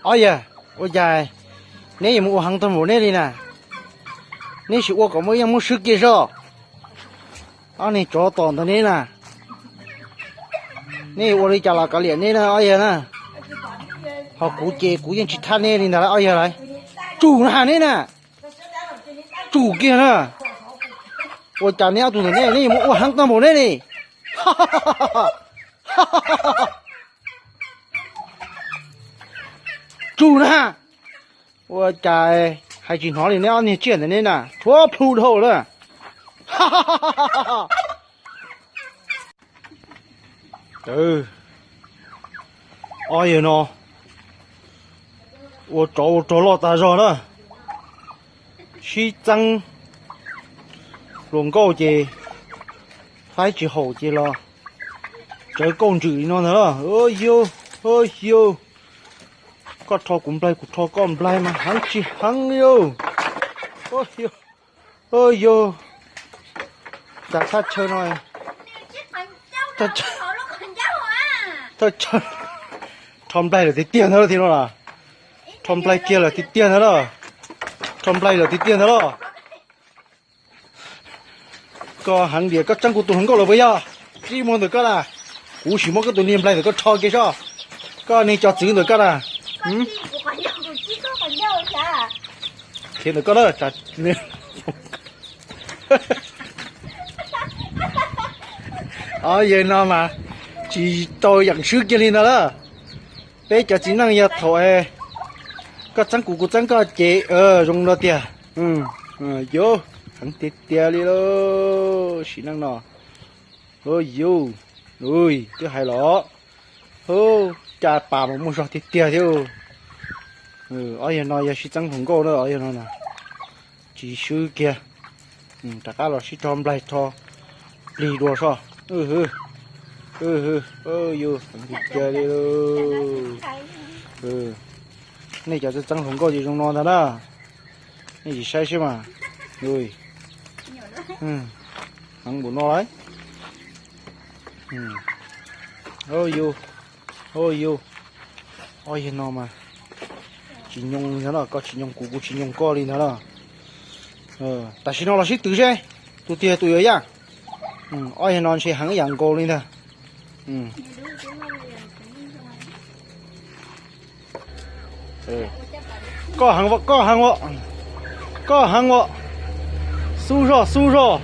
Ob yawg, ua cas neb yuav mus ua heev tag npaum neb li na? Neb sim ua kom muaj yeej muab swb kiag soj. Ob niag tsov tom ntawm neb na, neb yuav ua li cas los kav liam neb na ob yawg na. Ho kuv ces kuv yeej tsis thab neb li ntag lauj ob yawg lauj. Tsum na neb na, tsum kiag na. Ua cas neb ob tug ntawm neb, neb yuav mus ua heev tag npaum neb li? Tsum na. Ua cas hais tsis hnov li neb ob niag tsiaj ntawm neb na, tshuav plhu dhau na. Ob yawg no ua tsov ua rog loj tas zog na, sib txeeb hluas nkauj ces faib tsis haum ces los tsawv kauj ntswm li no ntag lauj. Yus, yus, koj rho kuv nplaig kuv rho koj nplaig mas heev tsis heev li. Yus, cas thaj chaw no, thaj chaw, rho nplaig lawm tiag tiag ntag lauj thiab no las. Rho nplaig kiag lawm tiag tiag ntag lauj. Rho nplaig lawm tiag tiag ntag lauj. Koj heev tias koj txeeb kuv tus hluas nkauj lawm puas yog? Tsis muaj ntawm koj na. Kuv sim muab koj tus niag nplaig ntawm koj rho kiag soj. Koj niag cov txwv ntawm koj na. Khiav ntawm koj na. Ob yawg no mas tsis tau yeem swb kiag li ntag lauj. Peb cov txiv neej yog thaum koj txeeb kuv kuv txeeb koj ces zoo no tiag. Yus, heev tiag tiag li lauj sim neej no. Yus, twb hais los, cas pas mas muaj zog tiag tiag thiab. Ob yawg no yog sib txeeb hluas nkauj na ob yawg no na. Tsis swb kiag. Rov qab los sib rho nplaig rho plig dua soj. Yus, heev tiag tiag li lauj. Nej cov txeeb hluas nkauj ces zoo no ntag na. Nej tsis saib seb mas. Heev npaum no lauj. Yus, yus, ob yawg no mas tsis nyoo li ntag na, koj tsis nyoo kuv kuv tsis nyoo koj li ntag na. Tam sim no los sib twv seb tus twg yog tus yuav yaj. Ob yawg no ntshe heev ib yam nkaus li ntag. Koj heev as, koj heev as, koj heev as. Xub zog xub zog.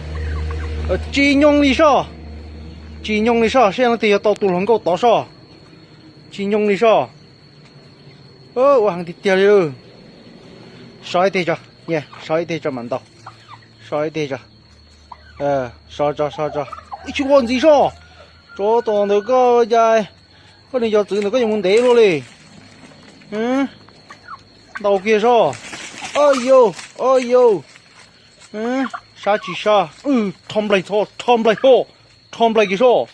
Tsis nyoo li soj. Tsis nyoo li soj, seb leej twg yuav tau tus hluas nkauj tod soj. Tsis nyoo li soj. Ua heev tiag tiag li. So ib teg tso, so ib teg tso mam ntaus. So ib teg tso. So tso, so tso. Ib tsis ua ntxiv soj. Tsov tom ntawm koj cas, koj niag cov txwv ntawm koj yuav mus ntev luaj li. Ntaus kiag soj. Ob yawg, ob yawg. Sab tsis sab, rho nplaig tso, rho nplaig tso, rho nplaig kiag soj.